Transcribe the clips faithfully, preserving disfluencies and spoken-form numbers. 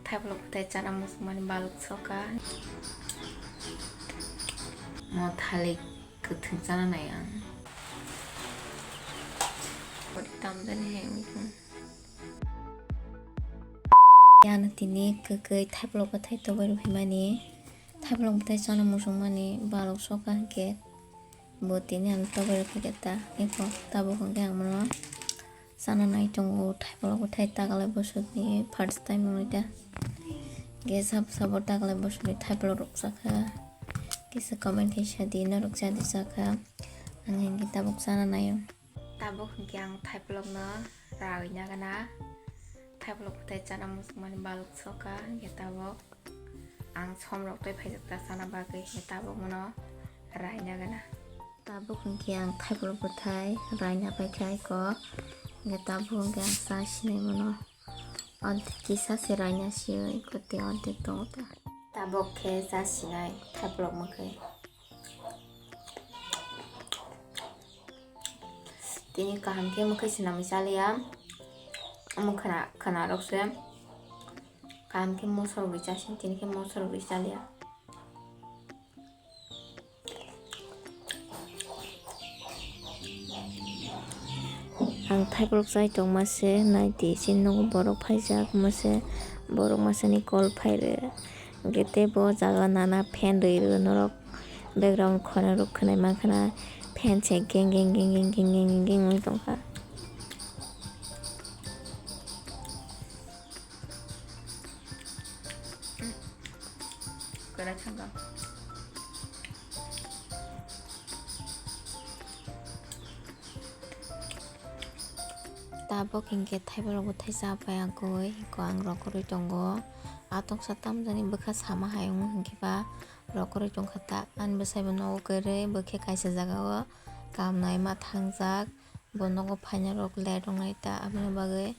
Thaiplok bwthai chana muchungmani baluk soka. Mo thalik kwthwng chana nai ang. Body tamjani hai wngwi thung. Yang tini kwkwi thaiplok bwthai tobwi rwphimani. Thaiplok bwthai chana muchungmani baluk soka hwnkhe. Bo tini ang tobwi rwkha khe ta, eko tabuk hwnkhe ang bono chana nai tongo, thaiplok bwthai taklai bosokni first time wngwi ta. Khe sabo sabo taklai bosokni thaiplok rok chakha, kisa comment khe sadi, norok chadi chakha, ang hinkhe tabuk chana naio. Tabuk hinkhe ang thaiplokno rawi nagana, thaiplok bwthai chana muchungmani baluk soka hinkhe tabuk. Ang somrok tei phaijak ta sana bagwi hinkhe tabuk mono raina gana. Tabuk hinkhe ang thaiplok bwthai raina paikha eko. Hinkhe tabuk hinkhe ang cha sinai mono. Ante kisa se raina sio eko tei ante tongo ta. Tabuk khe cha sinai thaiplok mwkhwi. Tini kaham khe mwkhwi swnamwi chaliya. Omo khwna, khwna rok se. Kaham khe moso rwgwi chasin, tini khe moso rwgwi chaliya. Ang thaiplok chai tongma se, nai di, chini nogo borok phaijak, omo se borok masa ni call phai rw. Hwnkhe tei bo jaga nana fan rwi rw norok background khorang rok khwnai mankha na fan se geng geng wngwi tongkha. Kwrak thangkha. Tabuk hinkhe thaiborok bo thaisa pai agoi, eko ang rokorwi tongo. A tongsa tamjani bwkha sama hai wng hinkhe ba rokorwi tongkha ta. Ani bwsai bo nogo kwrwi, bo khe kaisa jagao kam naima thangjak. Bo nogo phaina rok late wngnai ta, aboni bagwi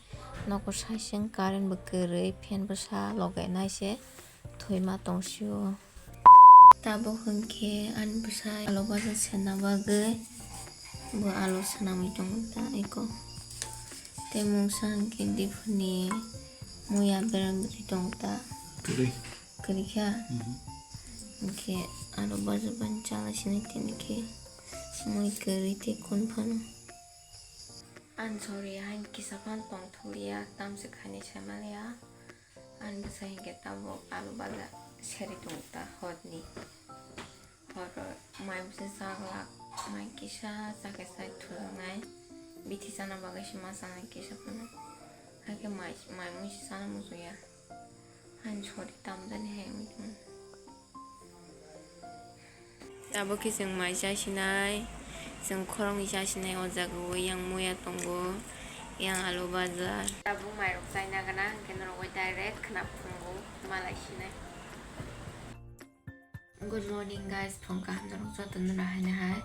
nogo saichung current bo kwrwi, fan bwsa logainai se thwima tongsio. Tabuk hinkhe ani bwsai alu baja sena bagwi bo alu swnamwi tongo ta eko. Tei mungsa hinkhe diphani muya bereng bwtwi tongo ta. Kwrwi. Kwrwi kha? Mhm. Hinkhe alu baja bani chala sinai tini khe mui kwrwi tei kun phano. Ani sori hain kisa phano tongthokliya, tamswk haini saimanliya. Ani bwsai hinkhe tabuk alu baja seri tongo ta horni. Horo mai bwsai chaglak, mai kisa chakhe chai thujaknai. Bithi chana bagwi se ma chanai kisa phano. Hakhe mai, mai mui se chana muchungya. Hain sori tamjani hai wngwi tongo. Tabuk khe chwng mai chasinai, chwng khoroknwi chasinai o jaga o yang muya tongo, yang alu baja. Tabuk mairok chaina gana, hwnkhe norok bai direct khwna phungo malai sinai. Good morning guys, phung kaham norok jotono no haino hai.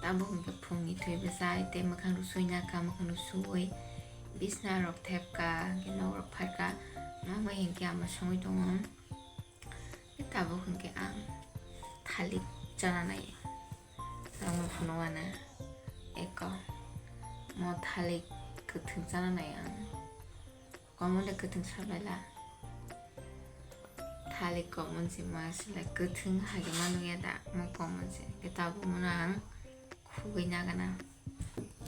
Tabuk hwnkhe phungni thwi bwchai tei mwkhang rok suina kha, mwkhang rok suwi bisna rok thepka, hwnkhe nok rok phaikha, mamai hinkhe ama songwi tongo. Tabuk hwnkhe ang thalik chana nai. Ang phunukna eko mo thalik kwthwng chana nai ang. Common de kwthwng sabaila. Thalik common se ma sila kwthwng hai ma nukya da mo common se. Tabuk mono ang khugwi nagana.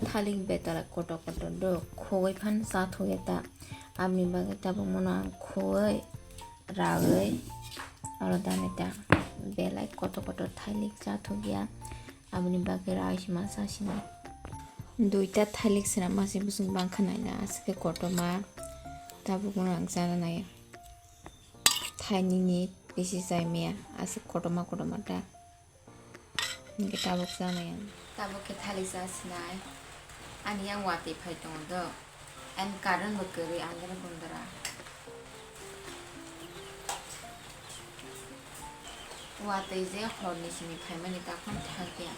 Thalik betala kotor kotor do khogwi phan chathokya ta. Aboni bagwi tabuk mono ang khogwi ragwi aro dani ta belai kotor kotor thalik chathokya. Aboni bagwi ragwi se ma chasinai. Duita thalik swnam mase bwswk bangkha naina aswk khe kotorma tabuk mono ang chana nai. Thainini bisi chai maya aswk kotorma kotorma ta. Hingke tabuk chanai ang. Tabuk khe thalik cha sinai. Ani yang watwi phai tongo do. Ani current bo kwrwi andhra bondra. Watwi je horni simi phaimani takhon thangya.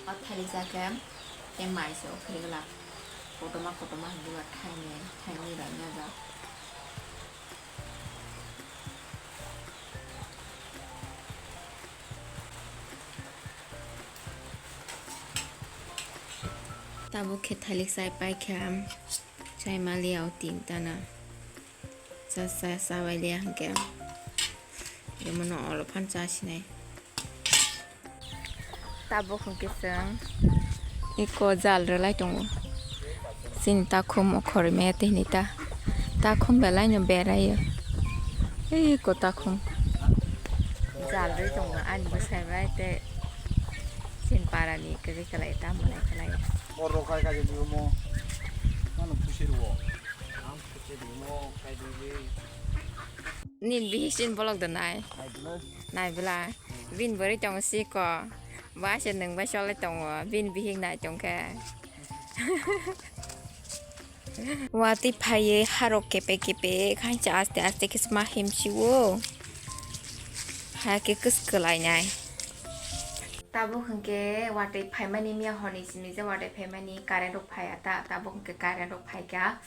O thalik cha khe tei mai se o khiri glak. Kotorma kotorma hwnwi ba thaini thaini raina jak. Tabuk khe thalik chai paikha. Chai mali o tin tana. Cha cha cha bai liya hwnkhe. Imono olo phan cha sinai. Tabuk hwnkhe chwng iko jal rwlai tongo. Chini takhum okhorwi maya tei hinwi ta. Takhum belai no beraio. Ei iko takhum. Jal rwi tongo ani bwsai bai tei chini para ni kwrwi kwlai tamo nai kwlai. Borok khai khai di mo. Mano pusi ruo. Ang pusi ruo mo khai di. Nin bihik sin bolok da nai. Nai bwlai. Nai bwlai. Bin bwrwi tongo siko. Ba se nwng bai solai tongo. Bin bihik nai tongkhe. Watwi phaiwi harok kepe kepe khaincha aste aste khe ma himsio. Hakhe kwswk kwlainai. Tabuk hwnkhe watwi phaimani miya horni simi je watwi phaimani current rok phaiya ta, tabuk hwnkhe current rok phaikha.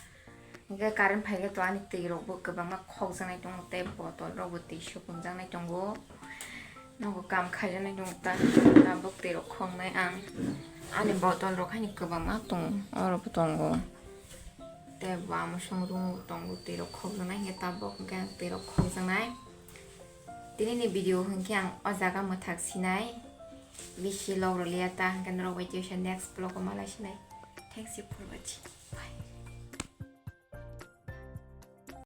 Hwnkhe current phaikhe to ani twi rokbo kwbangma khokjaknai tongo tei bottle rokbo twi supunjaknai tongo. Nogo kam khaijaknai tongo ta, tabuk twi rok khoknai ang. Ani bottle rok haino kwbangma tongo, oro bo tongo. Tei bo amusong room o tongo, twi rok khokjaknai hwnkhe tabuk hwnkhe ang twi rok khokjaknai. Tini ni video hwnkhe ang o jaga mwthak sinai. Bisi log rwliya ta hwnkhe norok bai tisa next vlog o malai sinai. Thanks you for watching.